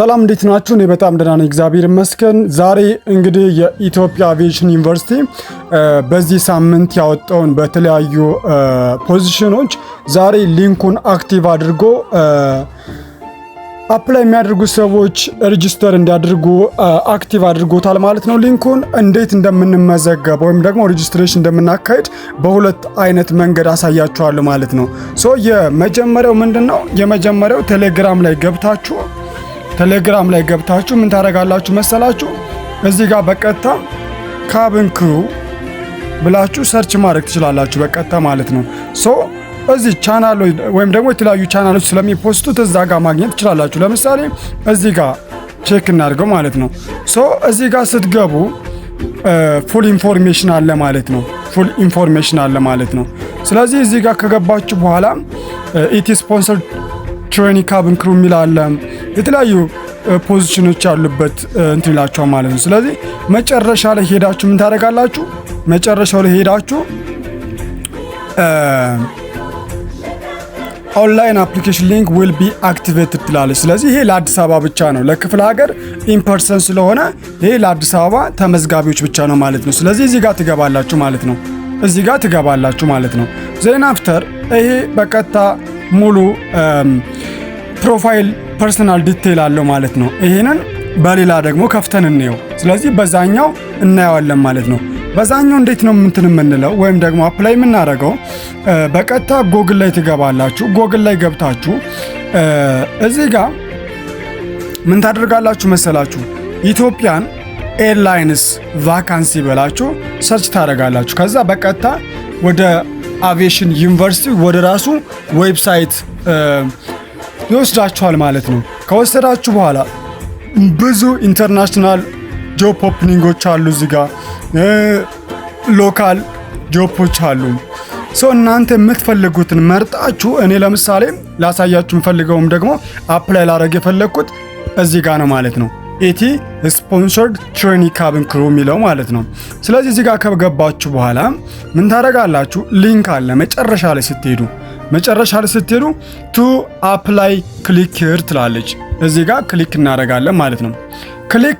ሰላም፣ እንዴት ናችሁ? እኔ በጣም ደህና ነኝ፣ እግዚአብሔር ይመስገን። ዛሬ እንግዲህ የኢትዮጵያ አቪዬሽን ዩኒቨርሲቲ በዚህ ሳምንት ያወጣውን በተለያዩ position ኦች ዛሬ link ኡን active አድርጎ apply የሚያደርጉ ሰዎች register እንዲያደርጉ active አድርጎታል ማለት ነው። Link ኡን እንዴት እንደምንመዘገብ ወይም ደግሞ registration እንደምናካሄድ በሁለት አይነት መንገድ አሳያችኋለሁ ማለት ነው። So የመጀመሪያው ምንድን ነው? የመጀመሪያው ቴሌግራም ላይ ገብታችሁ ምን ታደርጋላችሁ መሰላችሁ? እዚህ ጋር በቀጥታ cabin crew ብላችሁ search ማድረግ ትችላላችሁ፣ በቀጥታ ማለት ነው። So እዚህ ቻናል ወይም ደግሞ የተለያዩ ቻናሎች ስለሚ post ቱት እዛ ጋር ማግኘት ትችላላችሁ። ለምሳሌ እዚህ ጋር check እናድርገው ማለት ነው። So እዚህ ጋር ስትገቡ full information አለ ማለት ነው። Full information አለ ማለት ነው። ስለዚህ እዚህ ጋር ከገባችሁ በኋላ ET sponsored trainee cabin crew የሚል አለ። የተለያዩ ፖዚሽኖች ያሉበት እንትን ይላችኋል ማለት ነው። ስለዚህ መጨረሻ ላይ ሄዳችሁ ምን ታደርጋላችሁ? መጨረሻው ላይ ሄዳችሁ "Online application link will be activated" ትላለች። ስለዚህ ይሄ ለአዲስ አበባ ብቻ ነው። ለክፍለ ሀገር in person ስለሆነ ይሄ ለአዲስ አበባ ተመዝጋቢዎች ብቻ ነው ማለት ነው። ስለዚህ እዚህ ጋር ትገባላችሁ ማለት ነው። እዚህ ጋር ትገባላችሁ ማለት ነው። Then after ይሄ በቀጥታ ሙሉ profile personal detail አለው ማለት ነው። ይሄንን በሌላ ደግሞ ከፍተን እንየው። ስለዚህ በዛኛው እናየዋለን ማለት ነው። በዛኛው እንዴት ነው እንትን የምንለው ወይም ደግሞ apply የምናደርገው? በቀጥታ ጎግል ላይ ትገባላችሁ። ጎግል ላይ ገብታችሁ እዚህ ጋር ምን ታደርጋላችሁ መሰላችሁ? Ethiopian Airlines vacancy ብላችሁ search ታደርጋላችሁ። ከዛ በቀጥታ ወደ አቪዬሽን ዩኒቨርሲቲ ወደ ራሱ website ይወስዳችኋል ማለት ነው። ከወሰዳችሁ በኋላ ብዙ international job opening ኦች አሉ፣ እዚህ ጋር local job ኦች አሉ። So እናንተ የምትፈልጉትን መርጣችሁ፣ እኔ ለምሳሌ ላሳያችሁ የምፈልገውም ደግሞ apply ላደርግ የፈለግኩት እዚህ ጋር ነው ማለት ነው። ET sponsored trainee cabin crew የሚለው ማለት ነው። ስለዚህ እዚህ ጋር ከገባችሁ በኋላ ምን ታደርጋላችሁ? Link አለ መጨረሻ ላይ ስትሄዱ "To apply click here" ትላለች። እዚህ ጋር click እናደርጋለን ማለት ነው። Click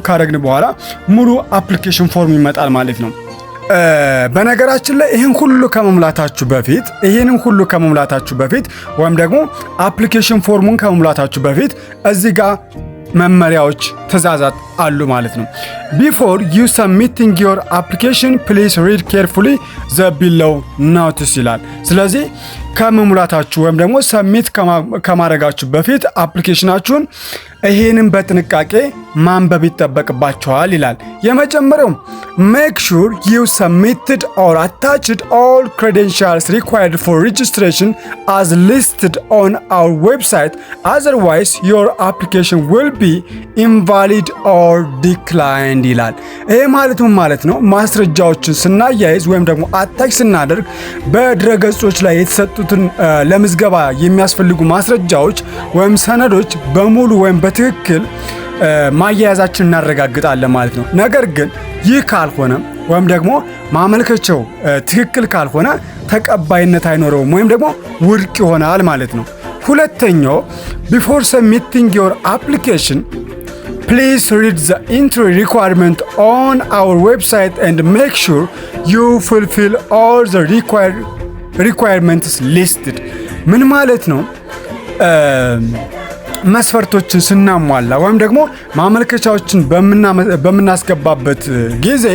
ካረግን በኋላ ሙሉ application form ይመጣል ማለት ነው። በነገራችን ላይ ይህንን ሁሉ ከመሙላታችሁ በፊት ወይም ደግሞ application form ኡን ከመሙላታችሁ በፊት እዚህ ጋር መመሪያዎች፣ ትእዛዛት አሉ ማለት ነው። "Before you submitting your application, please read carefully the below notes" ይላል። ስለዚህ ከመሙላታችሁ ወይም ደግሞ submit ከማድረጋችሁ በፊት application ኣችሁን ይሄንን በጥንቃቄ ማንበብ ይጠበቅባችኋል ይላል። የመጀመሪያው "Make sure you submitted or attached all credentials required for registration as listed on our website, otherwise your application will be invalid or declined" ይላል። ይሄ ማለት ምን ማለት ነው? ማስረጃዎችን ስናያይዝ ወይም ደግሞ attach ስናደርግ በድረገጾች ላይ የተሰጡትን ለምዝገባ የሚያስፈልጉ ማስረጃዎች ወይም ሰነዶች በሙሉ ወይም በትክክል ማያያዛችን እናረጋግጣለን ማለት ነው። ነገር ግን ይህ ካልሆነ ወይም ደግሞ ማመልከቻው ትክክል ካልሆነ ተቀባይነት አይኖረውም ወይም ደግሞ ውድቅ ይሆናል ማለት ነው። ሁለተኛው "Before submitting your application, please read the entry requirement on our website and make sure you fulfill all the requirements listed" ምን ማለት ነው? መስፈርቶችን ስናሟላ ወይም ደግሞ ማመልከቻዎችን በምናስገባበት ጊዜ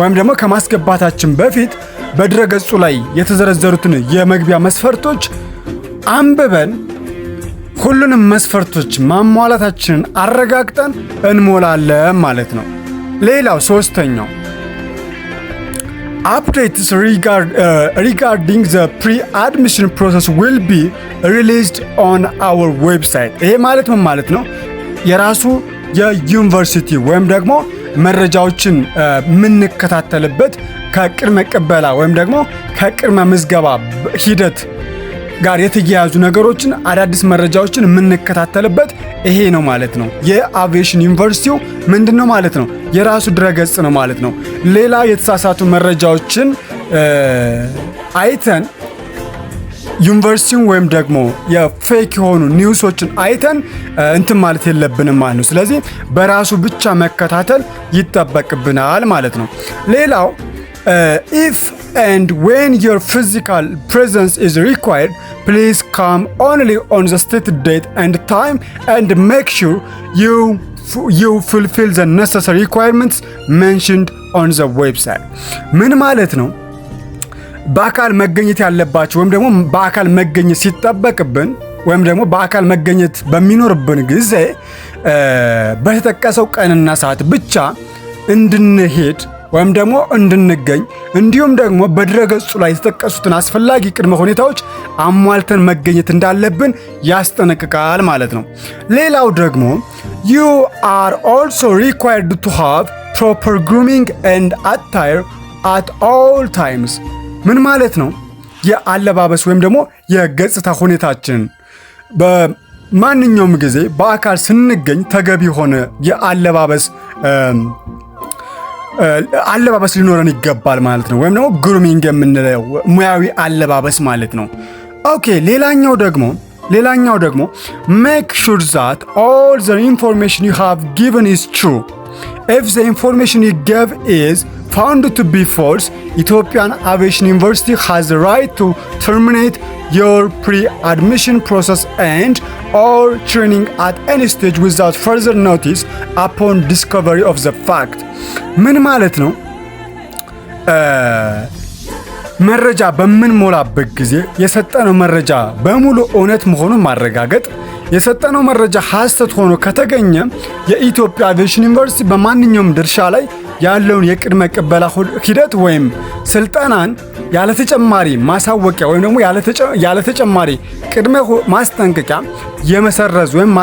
ወይም ደግሞ ከማስገባታችን በፊት በድረገጹ ላይ የተዘረዘሩትን የመግቢያ መስፈርቶች አንብበን ሁሉንም መስፈርቶች ማሟላታችንን አረጋግጠን እንሞላለን ማለት ነው። ሌላው ሶስተኛው "Updates regarding the pre-admission process will be released on our website"። ይሄ ማለት ምን ማለት ነው? የራሱ የዩኒቨርሲቲ ወይም ደግሞ መረጃዎችን የምንከታተልበት ከቅድመ ቅበላ ወይም ደግሞ ከቅድመ ምዝገባ ሂደት ጋር የተያያዙ ነገሮችን፣ አዳዲስ መረጃዎችን የምንከታተልበት ይሄ ነው ማለት ነው። የአቪዬሽን ዩኒቨርሲቲው ምንድን ነው ማለት ነው? የራሱ ድረገጽ ነው ማለት ነው። ሌላ የተሳሳቱ መረጃዎችን አይተን ዩኒቨርሲቲውን ወይም ደግሞ የ fake የሆኑ news ኦችን አይተን እንትን ማለት የለብንም ማለት ነው። ስለዚህ በራሱ ብቻ መከታተል ይጠበቅብናል ማለት ነው። ሌላው if and when your physical presence is required, please come only on the stated date and time and make sure you fulfill the necessary requirements mentioned on the website። ምን ማለት ነው? በአካል መገኘት ያለባቸው ወይም ደግሞ በአካል መገኘት ሲጠበቅብን ወይም ደግሞ በአካል መገኘት በሚኖርብን ጊዜ በተጠቀሰው ቀንና ሰዓት ብቻ እንድንሄድ ወይም ደግሞ እንድንገኝ፣ እንዲሁም ደግሞ በድረገጹ ላይ የተጠቀሱትን አስፈላጊ ቅድመ ሁኔታዎች አሟልተን መገኘት እንዳለብን ያስጠነቅቃል ማለት ነው። ሌላው ደግሞ you are also required to have proper grooming and attire at all times። ምን ማለት ነው? የአለባበስ ወይም ደግሞ የገጽታ ሁኔታችንን በማንኛውም ጊዜ በአካል ስንገኝ ተገቢ የሆነ የአለባበስ አለባበስ ሊኖረን ይገባል ማለት ነው። ወይም ደግሞ grooming የምንለው ሙያዊ አለባበስ ማለት ነው። Okay፣ ሌላኛው ደግሞ make sure that all the information you have given is true. If the information you gave is found to be false, Ethiopian Aviation University has the right to terminate your pre-admission process and or training at any stage without further notice upon discovery of the fact። ምን ማለት ነው? መረጃ በምንሞላበት ጊዜ የሰጠነው መረጃ በሙሉ እውነት መሆኑን ማረጋገጥ፣ የሰጠነው መረጃ ሐሰት ሆኖ ከተገኘ የኢትዮጵያ አቪዬሽን ዩኒቨርሲቲ በማንኛውም ድርሻ ላይ ያለውን የቅድመ ቅበላ ሂደት ወይም ስልጠናን ያለ ተጨማሪ ማሳወቂያ ወይም ደግሞ ያለ ተጨማሪ ቅድመ ማስጠንቀቂያ የመሰረዝ ወይም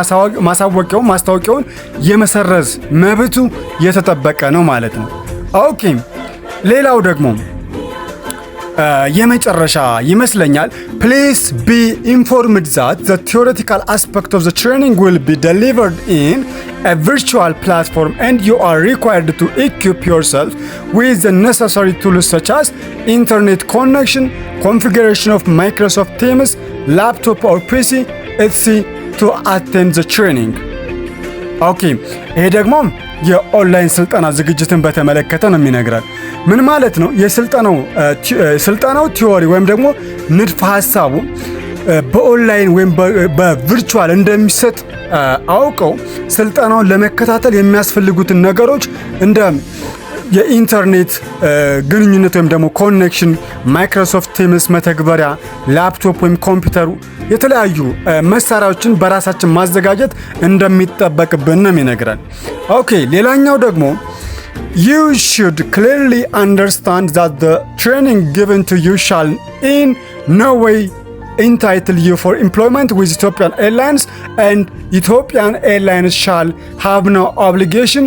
ማሳወቂያውን ማስታወቂያውን የመሰረዝ መብቱ የተጠበቀ ነው ማለት ነው። Okay፣ ሌላው ደግሞ የመጨረሻ ይመስለኛል። Please be informed that the theoretical aspect of the training will be delivered in a virtual platform and you are required to equip yourself with the necessary tools such as internet connection, configuration of Microsoft Teams, laptop or PC, etc. to attend the training. Okay፣ ይሄ ደግሞ የኦንላይን ስልጠና ዝግጅትን በተመለከተ ነው የሚነግረን። ምን ማለት ነው? የስልጠናው ስልጠናው theory ወይም ደግሞ ንድፈ ሀሳቡ በኦንላይን ወይም በ virtual እንደሚሰጥ አውቀው ስልጠናውን ለመከታተል የሚያስፈልጉትን ነገሮች እንደ የኢንተርኔት ግንኙነት ወይም ደግሞ connection፣ Microsoft Teams መተግበሪያ፣ ላፕቶፕ ወይም ኮምፒውተሩ፣ የተለያዩ መሳሪያዎችን በራሳችን ማዘጋጀት እንደሚጠበቅብን ነው የሚነግረን። Okay፣ ሌላኛው ደግሞ you should clearly understand that the training given to you shall in no way entitle you for employment with Ethiopian Airlines and Ethiopian Airlines shall have no obligation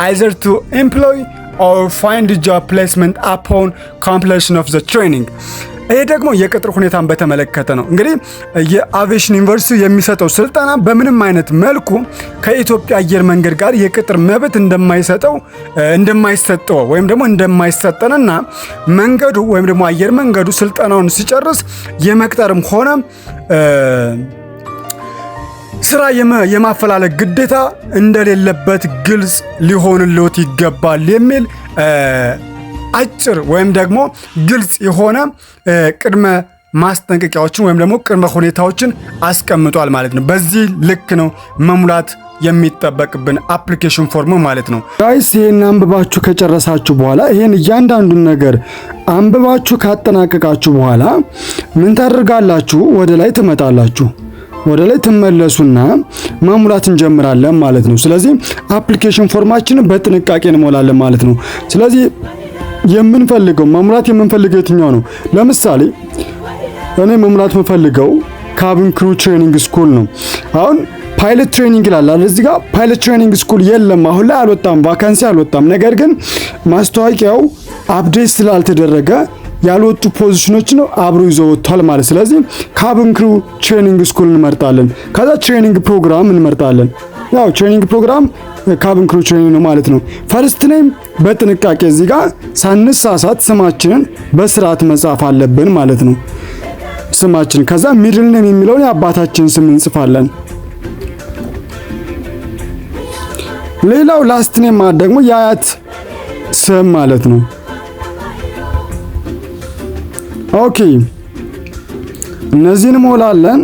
either to employ or find job placement upon completion of the training። ይሄ ደግሞ የቅጥር ሁኔታን በተመለከተ ነው። እንግዲህ የአቪዬሽን ዩኒቨርሲቲ የሚሰጠው ስልጠና በምንም አይነት መልኩ ከኢትዮጵያ አየር መንገድ ጋር የቅጥር መብት እንደማይሰጠው፣ እንደማይሰጠው ወይም ደግሞ እንደማይሰጠንና መንገዱ ወይም ደግሞ አየር መንገዱ ስልጠናውን ሲጨርስ የመቅጠርም ሆነ ስራ የማፈላለግ ግዴታ እንደሌለበት ግልጽ ሊሆንልዎት ይገባል የሚል አጭር ወይም ደግሞ ግልጽ የሆነ ቅድመ ማስጠንቀቂያዎችን ወይም ደግሞ ቅድመ ሁኔታዎችን አስቀምጧል ማለት ነው። በዚህ ልክ ነው መሙላት የሚጠበቅብን application form ማለት ነው። Guys፣ ይህን አንብባችሁ ከጨረሳችሁ በኋላ፣ ይህን እያንዳንዱን ነገር አንብባችሁ ካጠናቀቃችሁ በኋላ ምን ታደርጋላችሁ? ወደ ላይ ትመጣላችሁ። ወደ ላይ ትመለሱና መሙላት እንጀምራለን ማለት ነው። ስለዚህ application form ኣችንን በጥንቃቄ እንሞላለን ማለት ነው። ስለዚህ የምንፈልገው፣ መሙላት የምንፈልገው የትኛው ነው? ለምሳሌ እኔ መሙላት የምፈልገው cabin crew training school ነው። አሁን pilot training ይላል አይደል? እዚህ ጋር pilot training school የለም፣ አሁን ላይ አልወጣም፣ vacancy አልወጣም። ነገር ግን ማስታወቂያው update ስላልተደረገ ያልወጡ position ኦችን አብሮ ይዞ ወጥቷል ማለት። ስለዚህ cabin crew training school እንመርጣለን። ከዛ training program እንመርጣለን። ያው training program cabin crew training ነው ማለት ነው። First name በጥንቃቄ እዚህ ጋር ሳንሳሳት ስማችንን በስርዓት መጻፍ አለብን ማለት ነው። ስማችን። ከዛ middle name የሚለውን የአባታችን ስም እንጽፋለን። ሌላው last name ማለት ደግሞ የአያት ስም ማለት ነው። Okay፣ እነዚህን ሞላለን።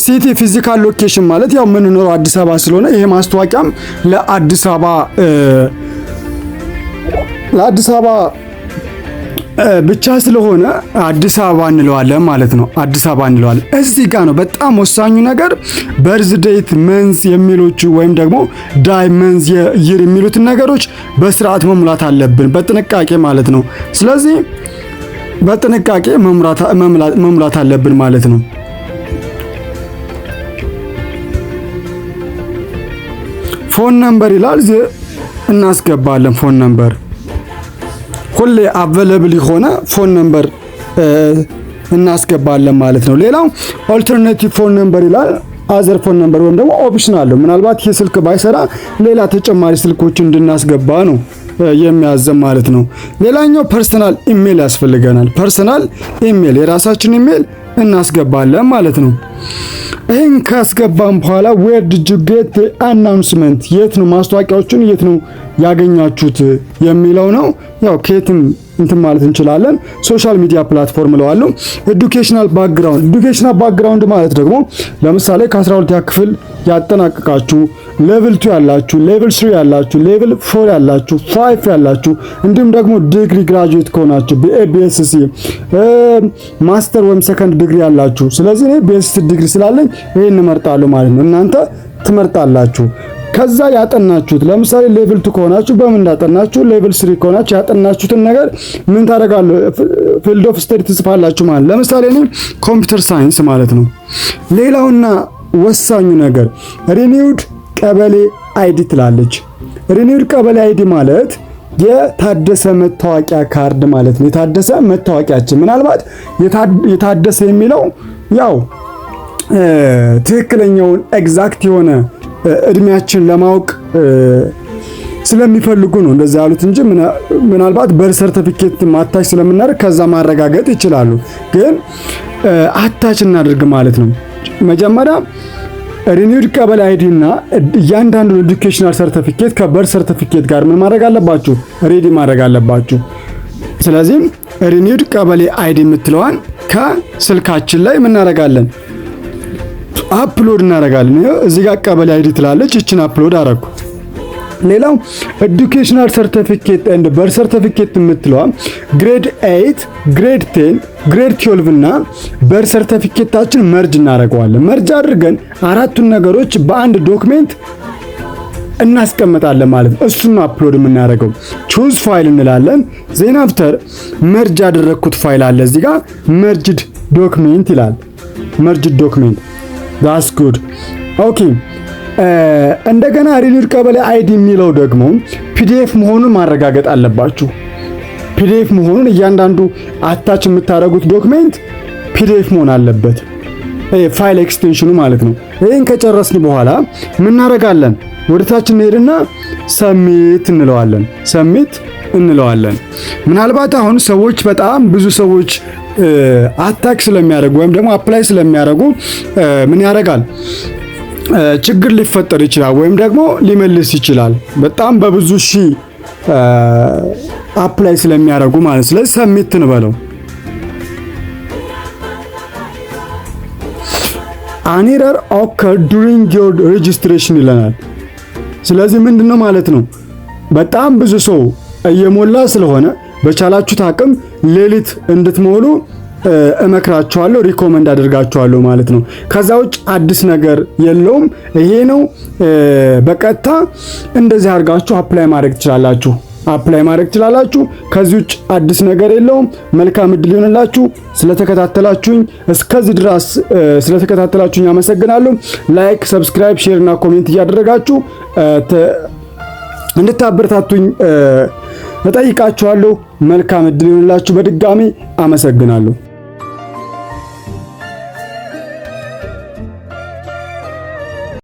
City physical location ማለት ያው የምንኖረው አዲስ አበባ ስለሆነ ይሄ ማስታወቂያም ለአዲስ አበባ ብቻ ስለሆነ አዲስ አበባ እንለዋለን ማለት ነው። አዲስ አበባ እንለዋለን። እዚህ ጋር ነው በጣም ወሳኙ ነገር፣ birth date፣ month የሚሉት ወይም ደግሞ day፣ month፣ year የሚሉትን ነገሮች በስርዓት መሙላት አለብን፣ በጥንቃቄ ማለት ነው። ስለዚህ በጥንቃቄ መሙላት አለብን ማለት ነው። Phone number ይላል፣ እናስገባለን። Phone number ሁሌ available የሆነ phone number እናስገባለን ማለት ነው። ሌላው alternative phone number ይላል። Other phone number ወይም ደግሞ option አለው። ምናልባት ይህ ስልክ ባይሰራ ሌላ ተጨማሪ ስልኮች እንድናስገባ ነው የሚያዘን ማለት ነው። ሌላኛው personal email ያስፈልገናል። Personal email፣ የራሳችን ኢሜል እናስገባለን ማለት ነው። ይህን ካስገባን በኋላ where did you get announcement፣ የት ነው ማስታወቂያዎቹን የት ነው ያገኛችሁት የሚለው ነው። ያው ከየትም እንትን ማለት እንችላለን። Social media platform እለዋለሁ። Educational background፣ educational background ማለት ደግሞ ለምሳሌ ከ12ኛ ክፍል ያጠናቀቃችሁ፣ level 2 ያላችሁ፣ level 3 ያላችሁ፣ level 4 ያላችሁ፣ 5 ያላችሁ፣ እንዲሁም ደግሞ degree graduate ከሆናችሁ BA፣ BSc፣ master ወይም second degree ያላችሁ። ስለዚህ እኔ BSc degree ስላለኝ ይሄን እመርጣለሁ ማለት ነው። እናንተ ትመርጣላችሁ። ከዛ ያጠናችሁት፣ ለምሳሌ level 2 ከሆናችሁ በምን እንዳጠናችሁ፣ level 3 ከሆናችሁ ያጠናችሁትን ነገር ምን ታደርጋለሁ፣ field of study ትጽፋላችሁ ማለት፣ ለምሳሌ እኔ computer science ማለት ነው። ሌላውና ወሳኙ ነገር renewed ቀበሌ ID ትላለች። Renewed ቀበሌ ID ማለት የታደሰ መታወቂያ ካርድ ማለት ነው። የታደሰ መታወቂያችን፣ ምናልባት የታደሰ የሚለው ያው ትክክለኛውን exact የሆነ እድሜያችን ለማወቅ ስለሚፈልጉ ነው እንደዛ ያሉት እንጂ ምናልባት birth certificate attach ስለምናደርግ ከዛ ማረጋገጥ ይችላሉ። ግን attach እናድርግ ማለት ነው። መጀመሪያ renewed ቀበሌ ID እና እያንዳንዱን educational certificate ከ birth certificate ጋር ምን ማድረግ አለባችሁ? Ready ማድረግ አለባችሁ። ስለዚህም renewed ቀበሌ ID የምትለዋን ከስልካችን ላይ ምን እናደርጋለን? Upload እናደርጋለን። እዚህ ጋር ቀበሌ ID ትላለች። ይችን upload አረኩ። ሌላው educational certificate and birth certificate የምትለዋ grade 8፣ grade 10፣ grade 12 እና birth certificate ኣችን merge እናደርገዋለን። Merge አድርገን አራቱን ነገሮች በአንድ document እናስቀምጣለን ማለት ነው። እሱን ነው upload የምናደርገው። Choose file እንላለን። Then after merge ያደረግኩት ፋይል አለ፣ እዚህ ጋር merged document ይላል። Merged document, that's good, okay። እንደገና renewed ቀበሌ ID የሚለው ደግሞ PDF መሆኑን ማረጋገጥ አለባችሁ። PDF መሆኑን፣ እያንዳንዱ attach የምታደርጉት document PDF መሆን አለበት፣ file extension ኑ ማለት ነው። ይህን ከጨረስን በኋላ ምን እናደርጋለን? ወደ ታች እንሄድና submit እንለዋለን። Submit እንለዋለን። ምናልባት አሁን ሰዎች፣ በጣም ብዙ ሰዎች attach ስለሚያደርጉ ወይም ደግሞ apply ስለሚያደርጉ ምን ያደርጋል፣ ችግር ሊፈጠር ይችላል ወይም ደግሞ ሊመልስ ይችላል። በጣም በብዙ ሺህ apply ስለሚያደርጉ ማለት። ስለዚህ submit እንበለው። An error occur during your registration ይለናል። ስለዚህ ምንድን ነው ማለት ነው? በጣም ብዙ ሰው እየሞላ ስለሆነ በቻላችሁት አቅም ሌሊት እንድትሞሉ እመክራችኋለሁ፣ recommend አደርጋችኋለሁ ማለት ነው። ከዛ ውጭ አዲስ ነገር የለውም። ይሄ ነው። በቀጥታ እንደዚህ አድርጋችሁ apply ማድረግ ትችላላችሁ። Apply ማድረግ ትችላላችሁ። ከዚህ ውጭ አዲስ ነገር የለውም። መልካም እድል ይሆንላችሁ። ስለተከታተላችሁኝ፣ እስከዚህ ድረስ ስለተከታተላችሁኝ አመሰግናለሁ። Like፣ subscribe፣ share እና comment እያደረጋችሁ እንድታበረታቱኝ እጠይቃችኋለሁ። መልካም እድል ይሆንላችሁ። በድጋሚ አመሰግናለሁ።